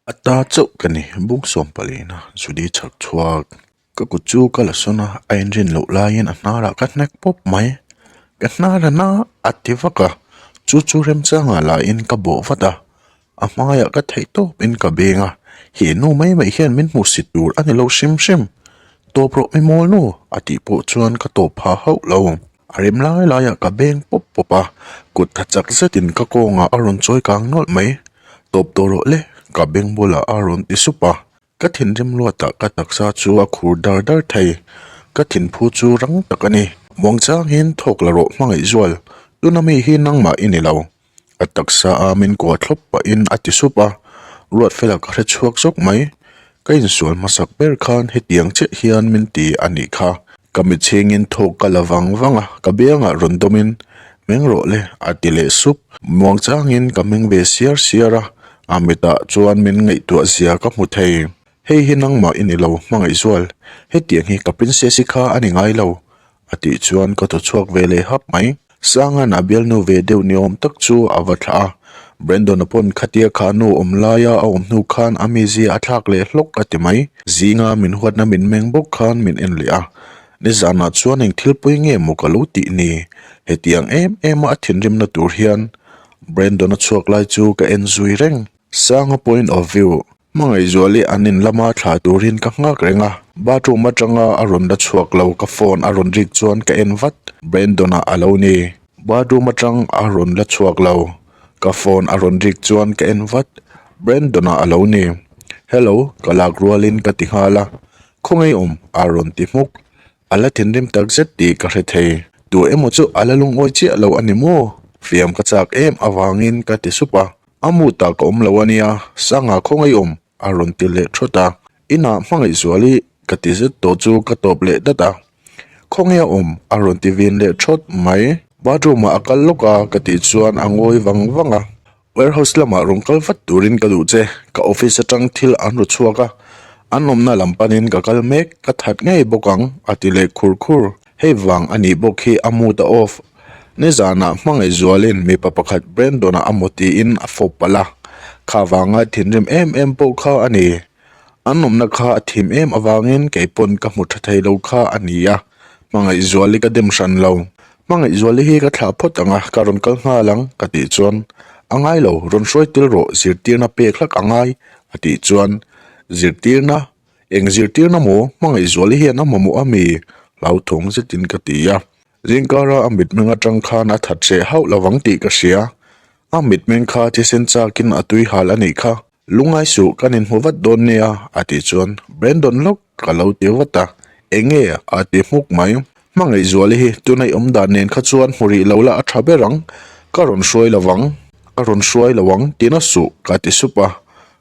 A ta chauh ka ni, bung sawm palina Judy chhak chhuak. Ka kut chu ka la sawn a, a inrin loh laiin a hnarah ka hnek pawp mai. Ka hnar a na a ti vak a, chu chu remchangah lahin ka bawh vat a, a hmaiah ka theih tawpin ka beng a, he nu mai mai hian min hmuhsit tur a ni lo hrim hrim. Tawp rawh mi mawl nu a tih pawh chuan ka tawp phah hauh lo. A rem lai laiah ka beng pawp pawp a, kut tha chak zetin ka kawngah a rawn chawi kang nawlh mai. Tawp tawh rawh le, ka beng bulah a rawn ti sup a. Ka thinrim luatah ka taksa chu a khur dar dar thei. Ka thinphu chu rang tak a ni. Muangchangin thawk la rawh hmangaih zual, tuna mi hi nangmah i ni lo. A taksa a min kuah thlawp pahin a ti sup a, Ruatfela ka hre chhuak zawk mai. Ka insual hmasak ber khan hetiang chiah hian min ti a nih kha. Ka mitchhingin thawk ka la vang vang a, ka biangah rawn dawmin, Meng rawh le, a ti leh sup. Muangchangin ka meng ve siar siar a, a mitah chuan min ngaihtuah zia ka hmu thei. Hei hi nangmah i ni lo, Hmangaihzual. Hetiang hi ka princess-i kha a ni ngai lo, a tih chuan ka thaw chhuak ve leh hap mai. Sanga'n a bialnu ve deuh ni awm tak chu a va thlah a, Brandon-a pawn khatia kha nu awm laia a awm hnu khan a mizia a thlak leh hlawk a ti mai. Zinga min huatna min meng bawk khan min en leh a, nizanah chuan eng thil pawi nge maw ka lo tih ni? Hetiang em em a a thinrimna tur hian Brandon-a chhuak lai chu ka en zui reng. Sanga point of view, Hmangaihzuali an in lama thlah turin ka nghak reng a, bathroom atanga a rawn la chhuak lo ka phone a rawn rik chuan ka en vat, Brandon-a a lo ni. Bathroom atang a rawn la chhuak lo ka phone a rawn rik chuan ka en vat, Brandon-a a lo ni. Hello, ka lak rualin ka ti nghal a, khawngaih awm a rawn ti hmuk, a la thinrim tak zet tih ka hre thei. Tu emaw chu a la lungawi chiah lo a ni maw? Fiam ka chak em avangin ka ti sup a. A mood ah ka awm lo a nia, Sanga khawngaih awm a rawn ti leh thawt a. Inah hmangaih zual i ka ti zet tawh chu ka tawp leh dat a. Khawngaih a awm a rawn ti vin leh thawt mai. Bathroom ah a kal lawk a ka tih chuan a ngawi vang vang a. Warehouse lamah rawn kal vat turin ka duh che, ka office atang thil an ru chhuak a. An awmna lam panin ka kal mek, ka that ngei bawk ang a ti leh khur khur. Hei vang a nih bawk hi a mood a off. Nizanah Hmangaihzualin mipa pakhat Brandon-a a maw tiin a fawp palh a, kha vanga thinrim em em pawh kha a ni. An awmna kha a thim em avangin kei pawn ka hmu tha thei lo kha a ni a, Hmangaihzuali ka dem hran lo. Hmangaihzuali hi ka thlah phawt ang a, ka rawn kal nghal ang ka tih chuan, A ngai lo, rawn hruai tel rawh, zirtirna pek hlak a ngai a tih chuan, Zirtirna? Eng zirtirna maw? Hmangaihzuali hian a mamawh a mi? Hlauthawng zetin ka ti a. Zingkara a mitmeng atang khan a that hreh hauh lovang tih ka hria. A mitmeng kha thisen chakin a tui hal a nih kha. Lungngai suh, kan inhmu vat dawn nia, a tih chuan Brandon lawk ka lo ti vat a. Eng nge? a ti hmuk mai. Hmangaihzuali hi tuna i awm dan nen kha chuan hmu rih lo la a tha ber ang. Ka rawn hruai lovang. Ka rawn hruai lo ang, tina suh, ka ti sup a.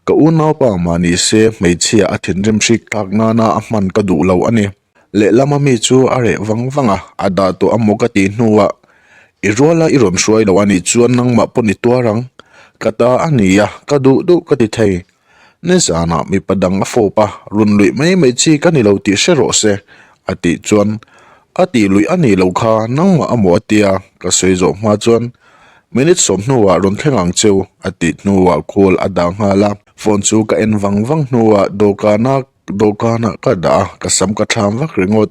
Ka unaupa mah ni se hmeichhia a thinrim hrik tlak nana a hman ka duh lo a ni. Lehlama mi chu a reh vang vang a, a dah tawh a maw ka tih hnuah i ruala i rawn hruai lo a nih chuan nangmah pawn i tuar ang. Ka ta a ni a, ka duh duh ka ti thei. Nizanah mipa dang a fawp a, run luih mai mai chi ka ni lo tih hre rawh se a tih chuan a tih luih a nih loh kha nangmah a maw a tia ka sawi zawh hma chuan Minute sawm hnuah rawn thleng ang cheu a tih hnuah call a dah nghal a, phone chu ka en vang vang hnuah dawhkana dawhkanah ka dah a, ka sam ka thlam vak ringawt.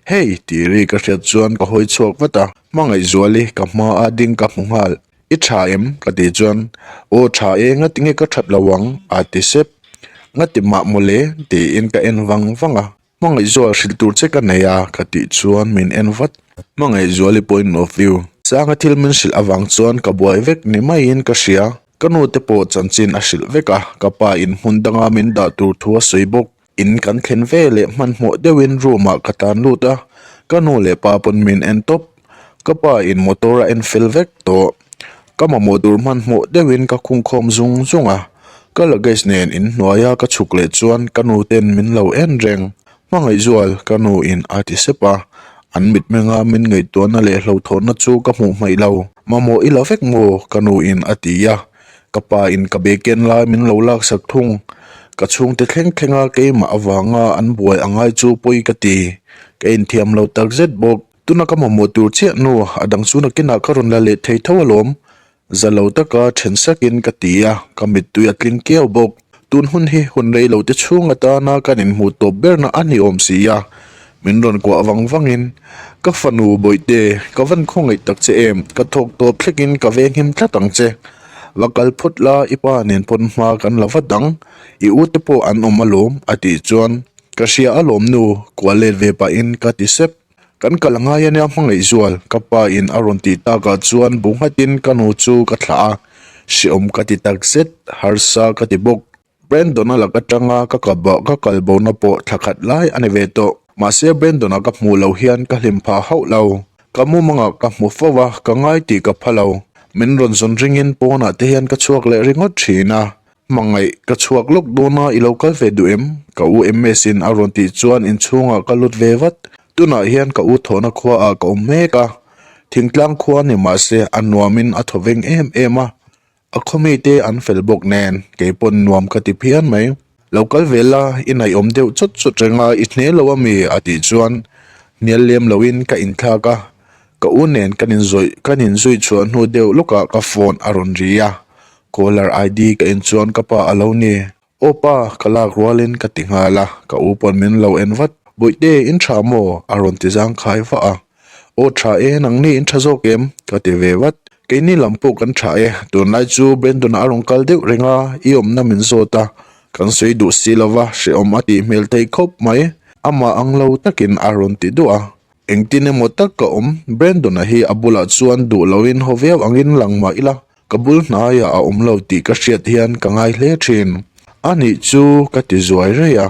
Hey! tih ri ka hriat chuan ka hawi chhuak vat a, Hmangaihzuali ka hma a ding ka hmu nghal. I tha em? ka tih chuan Aw tha e, ngati nge ka that lo ang? a ti sep. Ngati mah mawle? tiin ka en vang vang a. Hmangaihzual hrilh tur che ka nei a ka tih chuan min en vat. Hmangaihzuali point of view. Sanga thil min hrilh avang chuan ka buai vek ni maiin ka hria. Ka nu te pawh chanchin a hrilh vek a, ka pa in hmun danga min dah tur thu a sawi bawk. In kan thlen ve leh hmanhmawh deuhin room ah ka tan lut a, ka nu leh pa pawn min en tawp. Ka pa in motor a en fel vek tawh. Ka mamawh tur hmanhmawh deuhin ka khungkhawm zung zung a, ka luggage nen inhnuaia ka chhuk leh chuan ka nu ten min lo en reng. Hmangaihzual, ka nu in a ti sep a, an mitmenga min ngaihtuahna leh hlauhthawnna chu ka hmuh hmaih lo. Mamawh i la vek maw? ka nu in a ti a, ka pa in ka be ken lai min lo laksak thung. Ka chhungte thleng thlenga keimah avanga an buai a ngai chu pawi ka ti. Ka inthiam lo takzet bawk. Tuna ka mamawh tur chiah nu, a dang chu nakinah ka rawn la leh thei tho alawm. Za lo taka then sakin ka ti a, ka mittui a tling kiau bawk. Tun hun hi hun rei lo te chhung atana kan inhmuh tawp berna a ni awm si a, min rawn kuah vang vangin, Ka fanu Bawihte, ka van khawngaih tak che em, ka thawk tawp thlekin ka venghim tlat ang che. Va kal phawt la, i pa nen pawn hma kan la vat ang, i u te pawh an awm alawm, a tih chuan, Ka hria alawm nu, kuah let ve pahin ka ti sep. Kan kal angai ania hmangaihzual, ka pa in a rawn tih takah chuan bu nghatin ka nu chu ka thlah a, hreawm ka ti takzet, harsa ka ti bawk. Brandon-a lak atanga ka ka kal bona pawh thla khat lai a ni ve tawh. Mahse Brandon-a ka hmuh loh hian ka hlim phah hauh lo. Ka mumangah ka hmu fo a, ka ngai tih ka pha lo. Min rawn zawn ringin pawnah te hian ka chhuak leh ringawt thin a, Hmangaih, ka chhuak lawk dawn a, i lo kal ve duh em? Ka u MS in a rawn tih chuan inchhungah ka lut ve vat. Tunah hian ka u thawhna khua ah ka awm mek a, thingtlang khua ni mah se a nuamin a thaw veng em em a, a khawmi te an fel bawk nen keipawn nuam ka ti phian mai. Lo kal ve la, i naihawm deuh chawt chawt reng a, i hne lo a mi? a tih chuan hnial lem loin ka inthlak a, ka u nen kan inzawih kan inzui chhuah hnu deuh lawkah ka phone a rawn ri a, Caller ID ka en chuan ka pa a lo ni. Aw pa, ka lak rualin ka ti nghal a, ka u pawn min lo en vat. Bawihte, in tha maw? a rawn ti zangkhai vah a. Aw tha e, nangni in tha zawk em? ka ti ve vat. Keini lam pawh kan tha e, tunlai chu Brandon-a a rawn kal deuh reng a, i awmna min zawt a, kan sawi duh si lo va, hrehawm a tih hmel thei khawp mai. Amah ang lo takin a rawn ti duah a. Engtin emaw tak ka awm, Brandon-a hi a bulah chuan duh loin haw viau angin lang mah ila, ka bul hnaiah a awm lo tih ka hriat hian ka ngai hle thin. A nih chu ka ti zuai rei a,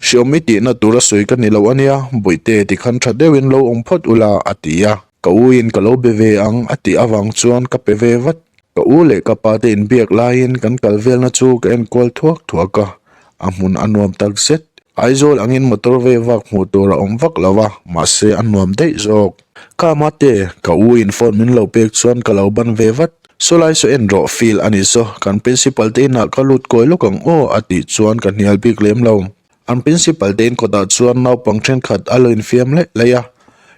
hriawm i tihna tura sawi ka ni lo ania, Bawihte tikhan tha deuhin lo awm phawt ula a ti a, ka u in ka lo be ve ang a tih avang chuan ka pe ve vat. Ka u leh ka pa te inbiak laiin kan kal velna chu ka enkual thuak thuak a, A hmun a nuam tak zet. Aizawl angin motor vei vak hmuh tur a awm vak lo a, mahse a nuam daih zawk. Ka mate, ka u in phone min lo pek chuan ka lo ban ve vat. Saw lai saw en rawh feel a ni saw, kan principal te inah ka lut kawi lawk ang aw a tih chuan ka hnial bik lem lo. An principal te in kawtah chuan naupang thenkhat a lo infiam laih laih a,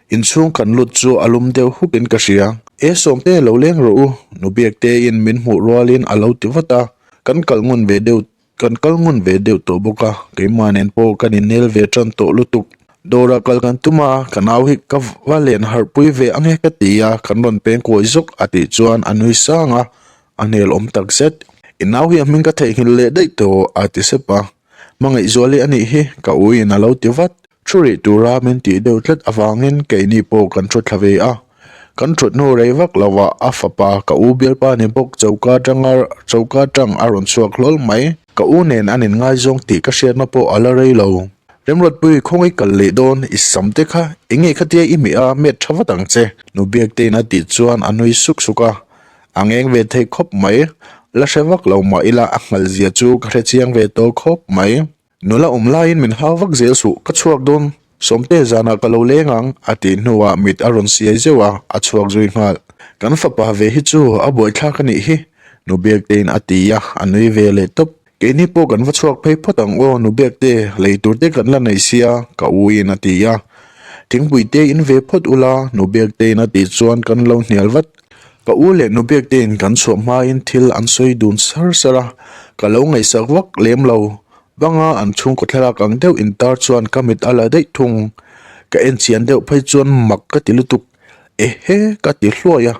inchhung kan lut chu a lum deuh huk in ka hria. E Sawmte lo leng rawh u, nu Biakte in min hmuh rualin a lo ti vat a, kan kal ngun ve deuh Kan kal ngun ve deuh tawh bawk a, keimah nen pawh kan innel ve tan tawh lutuk. Dawrah kal kan tum a, ka nau hi ka va len harh pui ve ange ka ti a, kan rawn peng kuai zawk a tih chuan a nui sang a, a hmel awm tak zet. I nau hi a hming ka theihnghilh leh daih tawh a ti sep a, Hmangaihzuali a nih hi ka uiin a lo ti vat. Thu rih tura min tih deuh tlat avangin keini pawh kan thu thla ve a. Kan thut hnu rei vak lovah a fapa ka u bialpa ni bawk choka atanga choka atang a rawn chhuak hlawl mai. Ka u nen an inngaizawng tih ka hriatna pawh a la rei lo. Remruatpui khawngaih kal leh dawn i sam te kha enge khatia i hmeh a met tha vat ang che. Nu Biaktein a tih chuan a nui suk suk a. A ngeng ve thei khawp mai. La hre vak lo mah ila a nghalh zia chu ka hrechiang ve tawh khawp mai. Nula awm laiin min hau vak zel suh, ka chhuak dawn, Sawmte zanah ka lo leng ang, a tih hnuah mit a rawn siai zeuh a, a chhuak zui nghal. Kan fapa ve hi chu a buaithlak a nih hi, Nu Biaktein a ti a, a nui ve leh tawp. Keini pawh kan va chhuak phei phawt ang aw, Nu Biakte, lei tur te kan la nei sia, ka uiin a ti a. Thingpui te in ve phawt ula, Nu Biaktein a tih chuan kan lo hnial vat. Ka u leh Nu Biaktein kan chhuah hmain thil an sawi dun sar sar a, ka lo ngaihsak vak lem lo. Banga an chhungkaw thlalak ang deuh intar chuan ka mit a la daih thung. Ka en chian deuh phei chuan mak ka ti lutuk. Ehe ka ti hluai a.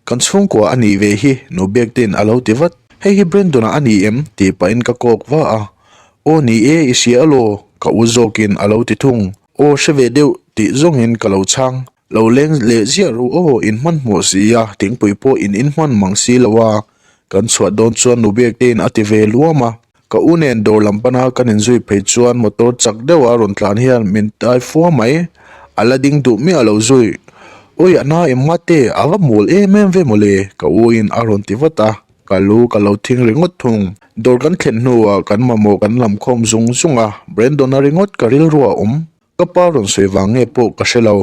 Kan chhungkua a nih ve hi Nu Biaktein a lo ti vat. Hei hi Brandon-a a ni em? tih pahin ka kawk va a. Aw ni e, i hria alaw? Ka u zawkin a lo ti thung. Aw hre ve deuh tih zawngin ka lo chhang. Lo leng leh ziah ru aw, in hmanhmawh si a, thingpui pawh in inhman mang si lo a, kan chhuah dawn chuan nu Biaktein a ti ve luam a. Ka u nen dawr lam pana kan inzui phei chuan motor chak deuh a rawn tlan hian min tai fua mai, a la ding duh miah lo zui. Ui a na em mate, a va mawl em em ve mawle, ka u in a rawn ti vat a, ka lu ka lo thing ringawt thung. Dawr kan thlen hnuah kan mamawh kan lam khawm zung zung a, Brandon-a ringawt ka rilru a awm. Ka pa rawn sawi vang nge pawh ka hre lo,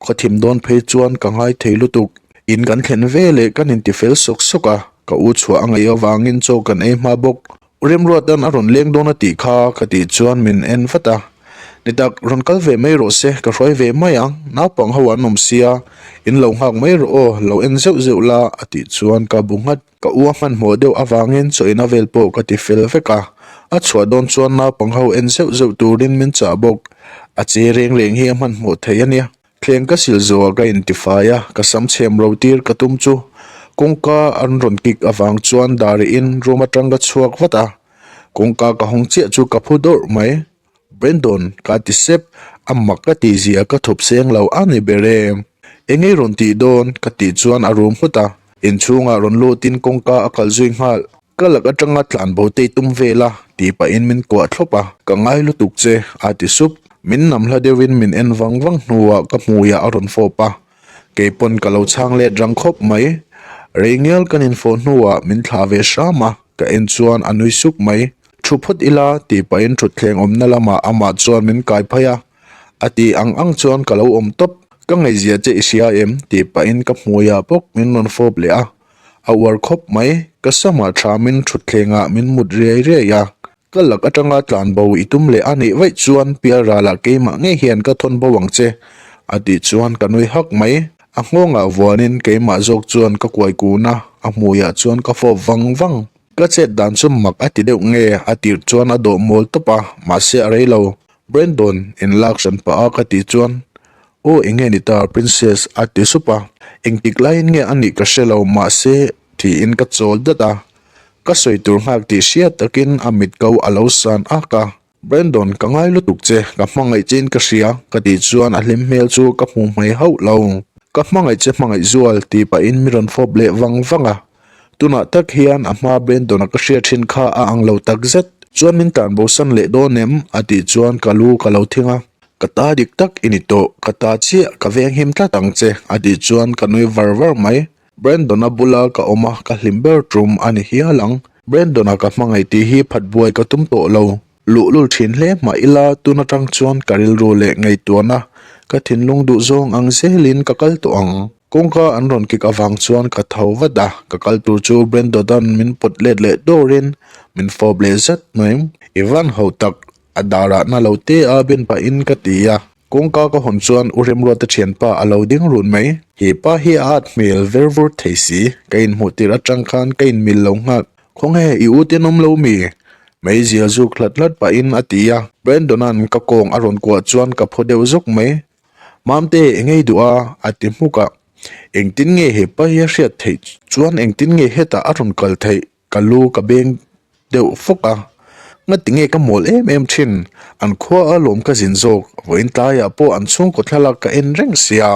khawthim dawn phei chuan ka ngai thei lutuk. In kan thlen ve leh kan inti fel sawk sawk a, ka u chhuah a ngaih avangin chaw kan ei hma bawk. U Remruatan a rawn leng dawn a tih kha ka tih chuan min en vat a. Ni tak, rawn kal ve mai rawh se, ka hruai ve mai ang, naupang ho an awm sia, in lo nghak mai rawh aw, lo en zeuh zeuh la a tih chuan ka bu nghat. Ka u a hmanhmawh deuh avangin chawina vel pawh ka ti fel vek a, a chhuah dawn chuan naupang ho en zeuh zeuh turin min chah bawk. A che reng reng hi a hmanhmawh thei a nia. Thleng ka sil zawh ka intifai a, ka sam chhem ro tir ka tum chu kawngka an rawn kik avang chuan dariin room atang ka chhuak vat a, kawngka ka hawng chiah chu ka phu dawrh mai. Brandon ka ti sep, a mak ka tih zia ka thup seng lo a ni ber e. Eng ei rawn tih dawn? ka tih chuan a rum nghut a, inchhungah rawn lutin kawngka a kal zui nghal. Ka lak atanga tlan bo te i tum vel a, tih pahin min kuah thlawp a, ka ngai lutuk che, a ti sup. Min nam hla deuhin min en vang vang hnuah ka hmuiah a rawn fawp a, kei pawn ka lo chhang let rang khawp mai. Rei ngial kan infawh hnuah min thlah ve hram a, ka en chuan a nui suk mai. Thu phawt ila, tih pahin thutthleng awmna lamah amah chuan min kai phei a, a tih ang ang chuan ka lo awm tawp. Ka ngaihzia che i hria em? tih pahin ka hmuiah bawk min rawn fawp leh a. A uar khawp mai, ka samah thamin thutthlengah min mut riai riai a, ka lak atanga tlan bo i tum leh a nih vaih chuan pialralah keimah ngei hian ka thawn bo ang che, a tih chuan ka nui hak mai. A nghawngah vuanin keimah zawk chuan ka kuai kun a, a hmuiah chuan ka fawp vang vang. Ka chet dan chu mak a ti deuh nge a tirh chuan a dawh mawl tawp a, mahse a rei lo. Brandon, in lak hran pah a ka tih chuan Aw eng nge ni ta Princess a ti sup a, engtik laiin nge a nih ka hre lo mahse tiin ka chawl dat a, ka sawi tur nghak tih hriat takin a mit ko a lo san ak a. Brandon ka ngai lutuk che, ka hmangaih che in ka hria ka tih chuan a hlim hmel chu ka hmu hmai hauh lo. Ka hmangaih che hmangaih zual tih pahin mi rawn fawp leh vang vang a, tunah tak hian a hma Brandon a ka hriat thin kha a ang lo takzet. Chuan min tlan bosan leh dawn em? a tih chuan ka lu ka lo thing a. Ka ta dik tak i ni tawh, ka ta chiah, ka venghim tlat ang che, a tih chuan ka nui var var mai. Brandon-a bula ka awm a, ka hlim ber tum a ni hial ang. Brandon-a ka hmangaih tih hi phat buai ka tum tawh lo. Luhlul thin hle mah ila tun atang chuan ka rilru leh ngaihtuahna ka thinlung duh zawng ang zelin ka kal tawh ang. Kawngka an rawn kik avang chuan ka tho vat a, ka kal tur chu Brandon-a'n min pawt let leh dawrin min fawp leh zet mai. I van ho tak, A darah na lo te a ben pahin ka ti a, kawngka ka hawn chuan U Remruata thianpa a lo ding run mai. He pa hi a at hmel ver vur thei si, ka inhmuh tirh atang khan ka inmil lo nghal. Khawnge i u te an awm lo mi? Meizial zuk hlat hlat pahin a ti a, Brandon-a'n ka kawng a rawn kuah chuan ka phaw deuh zawk mai. Mamte eng ei duh a? a ti hmuk a. Engtin nge he pa hi a hriat theih chuan engtin nge hetah a rawn kal theih? Ka lu ka beng deuh fawk a, ngati nge ka mawl em em thin, an khua a lawm ka zin zawk, vawiin tlaiah pawh an chhungkaw thlalak ka en reng sia.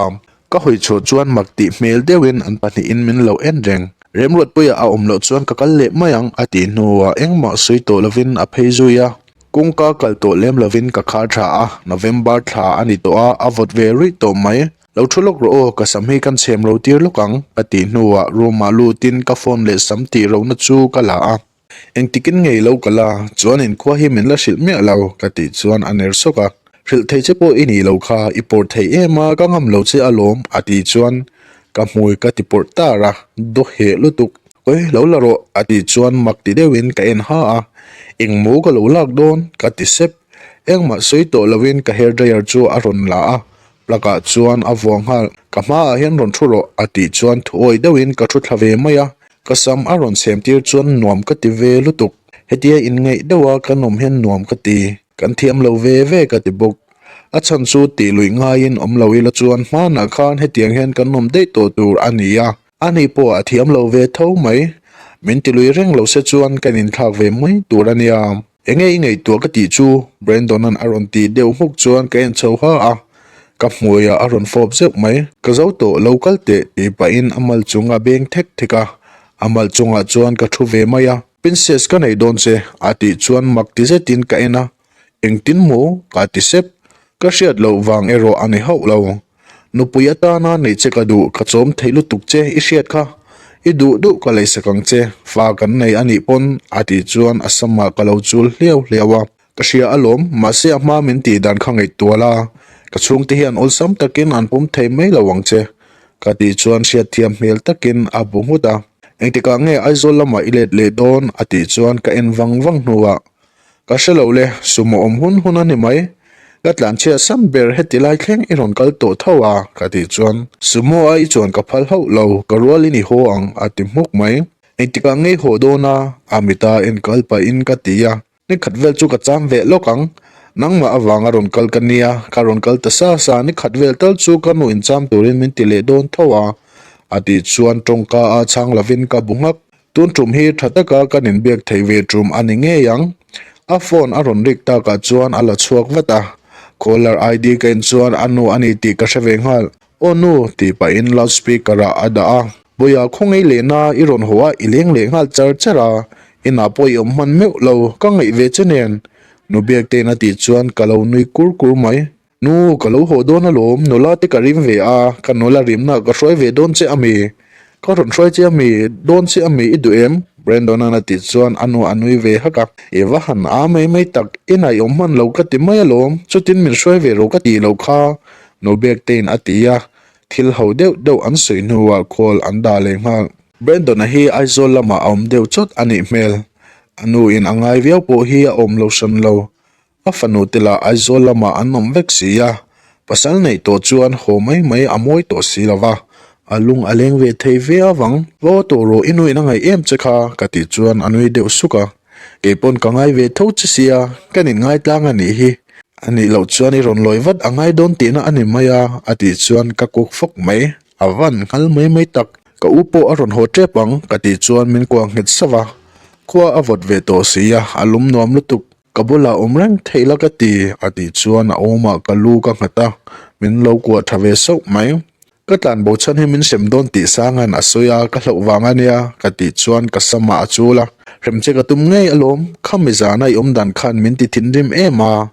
Ka hawi chhuah chuan mak tih hmel deuhin an pahnihin min lo en reng. Remruatpuia a awm loh chuan ka kal leh mai ang a tih hnuah engmah sawi tawh lovin a phei zui a. Kawngka kal tawh lem lovin ka khar tha a, November thla a ni tawh a, a vawt ve ruih tawh mai. Lo thu lawk rawh aw, ka sam hi kan chhem ro tir lawk ang, ka tih hnuah room ah lutin ka phone leh sam tih rohna chu ka la a. Engtikin ngei lo ka la, chuan inkhua hi min la hrilh miah lo, ka tih chuan a ner sawk a. Hrilh thei che pawh i nih loh kha, i pawrh thei em a, ka ngam lo che alawm, a tih chuan ka hmui ka ti pawrh tar a, daw heh lutuk. Oi, lo la rawh, a tih chuan mak ti deuhin ka en ha a. Engmaw ka lo lak dawn? ka ti sep. Engmah sawi tawh loin ka hair dryer chu a rawn la a, Plug ah chuan a vuah nghal, Ka hmaah hian rawn thu rawh a tih chuan thuawi deuhin ka thu thla ve mai a, ka sam a rawn chhem tir chuan nuam ka ti ve lutuk. Hetia inngeih deuha kan awm hian nuam ka ti, kan thiam lo ve ve ka ti bawk. A chhan chu tih luih ngaiin awm lo ila chuan hmanah khan hetiang hian kan awm daih tawh tur a ni a, ani pawh a thiam lo ve tho mai. Min ti lui reng lo se chuan kan inthlak ve mai tur a nia. Enge i ngaihtuah ka tih chu? Brandon-a'n a rawn tih deuh hmuk chuan ka en chho ha a, ka hmuiah a rawn fawp zeuh mai. Ka zo tawh, lo kal teh tih pahin a mal chung a beng thek thek a, a mal chungah chuan ka thu ve mai a. Princess ka nei dawn che a tih chuan mak ti zetin ka en a, engtin maw? ka ti sep. Ka hriat loh vang erawh a ni hauh lo. Nupui atana neih che ka duh, ka chawm theih lutuk che i hriat kha. I duh duh ka leisak ang che, fa kan nei a nih pawn a tih chuan a samah ka lo chul hliau hliau a. Ka hria alawm, mahse a hma min tih dan kha ngaihtuah la, ka chhungte hian awlsam takin an pawm thei mai lo ang che ka tih chuan hriatthiam hmel takin a bu nghut a. Engtikah nge Aizawl lamah i let leh dawn? a tih chuan ka en vang vang hnuah Ka hre lo le, sumo awm hun hun a ni mai. Ka tlanchhiat sam ber heti lai thleng i rawn kal tawh tho a, ka tih chuan Sumo a i chuan ka phal hauh lo, ka rualin i haw ang a ti hmuk mai. Engtikah ngei haw dawn a? A mita en kal pahin ka ti a. Ni khat vel chu ka cham ve lawk ang. Nangmah avanga rawn kal ka nia, ka rawn kal ta sa sa, ni khat vel tal chu ka nu incham turin min ti leh dawn tho a, a tih chuan tawngka a chhang lovin ka bu nghak. Tun tum hi tha taka kan inbiak theih ve tum a ni ngei ang. A phone a rawn rik takah chuan a la chhuak vat a, caller ID ka en chuan a nu a ni tih ka hre ve nghal. Aw nu, tih pahin loud speaker ah a dah a. Bawiha khawngaih lehna i rawn haw a, i leng leh nghal char char a, inah pawh i awm hman meuh lo, ka ngaih ve che nen. Nu Biaktein a tih chuan ka lo nui kur kur mai. Nu, ka lo haw dawn alawm, nula te ka rim ve a, ka nula rimna ka hruai ve dawn che ami? Ka rawn hruai che ami? Dawn che ami i duh em? Brandon-a'n a tih chuan a nu a nui ve hak a, I va han a mai mai tak, inah i awm hman lo ka ti mai alawm, chutin min hruai ve rawh ka tih loh kha, Nu Biaktein a ti a, thil ho deuh deuh an sawi hnuah call an dah leh nghal. Brandon-a hi Aizawl lamah a awm deuh chawt a nih hmel, a nu in a ngai viau pawh hi a awm lo hran lo. A fanu te lah Aizawl lamah an awm vek si a, pasal neih tawh chuan haw mai mai a mawi tawh si lo va, a lung a leng ve thei ve avang. Vaw tawh rawh i nuin a ngaih em che kha ka tih chuan a nui deuh suk a, kei pawn ka ngai ve tho che sia, kan inngai tlang a nih hi. A nih loh chuan i rawn lawi vat a ngai dawn tihna a ni mai a, a tih chuan ka kuk fawk mai, a van nghal mai mai tak. Ka u pawh a rawn haw tep ang ka tih chuan min kuah nghet sauh a, khua a vawt ve tawh si a, a lum nuam lutuk. Ka bulah awm reng theih la ka ti, a tih chuan a awmah ka lu ka nghat a, min lo kuah tha ve sauh mai. Ka tlan bo chhan hi min hrem dawn tih Sanga'n a sawi a, ka hlauh vang a nia, ka tih chuan ka samah a chul a. Hrem che ka tum ngei alawm, khami zana i awm dan khan min ti thinrim em a.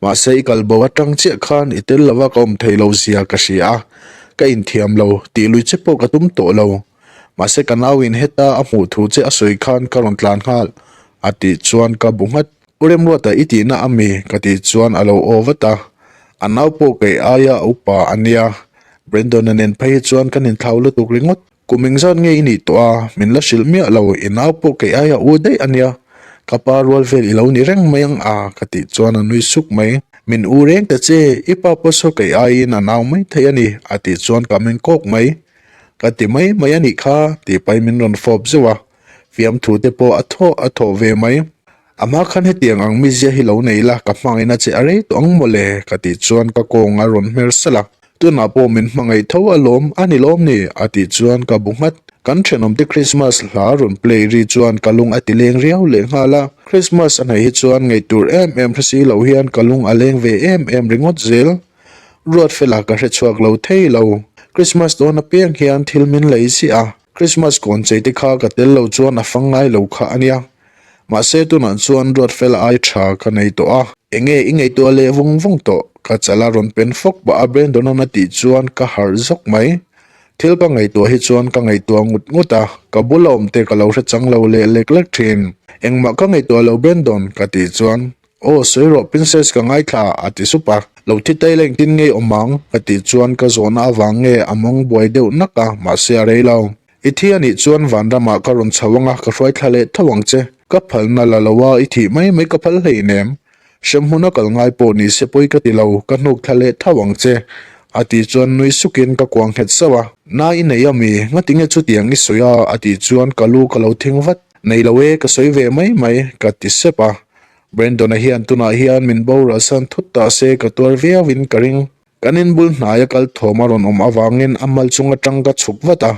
Mahse i kal bo atang chiah khan i tel lova ka awm thei lo zia ka hria a, ka inthiam lo, tih lui che pawh ka tum tawh lo. Mahse ka nauin heta a hmuh thu che a sawi khan ka rawn tlan nghal a tih chuan ka bu nghat. U Remruata i tihna a mi? ka tih chuan a lo aw vat a. A nau pawh kei aia a upa a nia. Brandon-a nen phei hi chuan kan inthlau lutuk ringawt. Kum engzat nge i nih tawh a? Min la hrilh miah lo, i nau pawh kei aia u daih a nia. Ka pa rual vel i lo ni reng mai ang a ka tih chuan a nui suk mai. Min u reng ta che, i pa pawh saw kei aiin a nau mai thei a ni a tih chuan ka meng kawk mai. Ka ti mai mai a nih kha, tih pahin min rawn fawp zeuh a, fiamthu te pawh a thawh a thawh ve mai. A hma khan hetiang ang mizia hi lo nei la, ka hmangaihna che a rei tawh ang mawle, ka tih chuan ka kawng a rawn hmer salh a. Tunah pawh min hmangaih tho alawm, a ni lawm ni? a tih chuan ka bu nghat. Kan thenawmte Christmas hla rawn play ri chuan ka lung a ti leng riau lehnghal a, Christmas a hnaih hi chuan ngaih tur em em hre si lo hian ka lung a leng ve em em ringawt zel. Ruatfela ka hre chhuak lo thei lo. Christmas dawn apiang hian thil min lei ziah a, Christmas kawn chei te kha ka tel lo chuan a fang ngai lo kha a nia. Mahse tunah chuan Ruatfela ai tha ka nei tawh a. Enge i ngaihtuah leh vung vung tawh? Ka chal a rawn pen fawk pah a Brandon-a'n a tih chuan ka harh zawk mai. Thil ka ngaihtuah hi chuan ka ngaihtuah ngut ngut a, ka bula awm te ka lo hre chang lo leh lek lek thin. Engmah ka ngaihtuah lo Brandon ka tih chuan Aw sawi rawh princess ka ngaithla a ti sup a, lo thi tail engtin nge awm ang? Ka tih chuan ka zawhna avang nge a mawng buai deuh nak a, mahse a rei lo. I thi anih chuan vanramah ka rawn chho anga ka hruai thla leh tho ang che. Ka phalna la lo a i thih mai mai ka phal hleinem. Hremhmun a kal ngai pawh ni se pawi ka ti lo, ka hnuk thla leh tho ang che. A tih chuan nui sukin ka kuang nghet sauh a. Na i nei ami? Ngatinge chutiang i sawi a? A tih chuan ka lu ka lo thing vat. Nei lo e, ka sawi ve mai mai, ka ti sep a. Brandon-a hian tunah hian min boral san thut ta se ka tuar viauin ka ring. Kan inbul hnaia kal thawm a rawn awm avangin a mal chung atang ka chhuk vat a.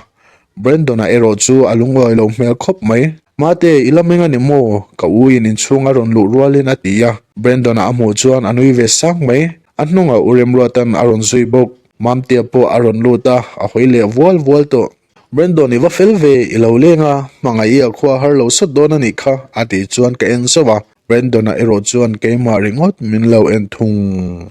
Brandon-a erawh chu a lungawi lo hmel khawp mai. Mate, i la meng a ni maw? Ka u in inchhung a rawn luh rualin a ti a. Brandon-a a hmuh chuan a nui ve sang mai. A hnungah U Remruata'n a rawn zui bawk. Mamtea pawh a rawn lut a, a hawi leh vual vual tawh. Brandon i va fel ve, i lo leng a, hmangaih i a khua har lo sawt dawn a nih kha, a tih chuan ka en zauh a, Brandon-a erawh chuan keimah ringawt min lo en thung.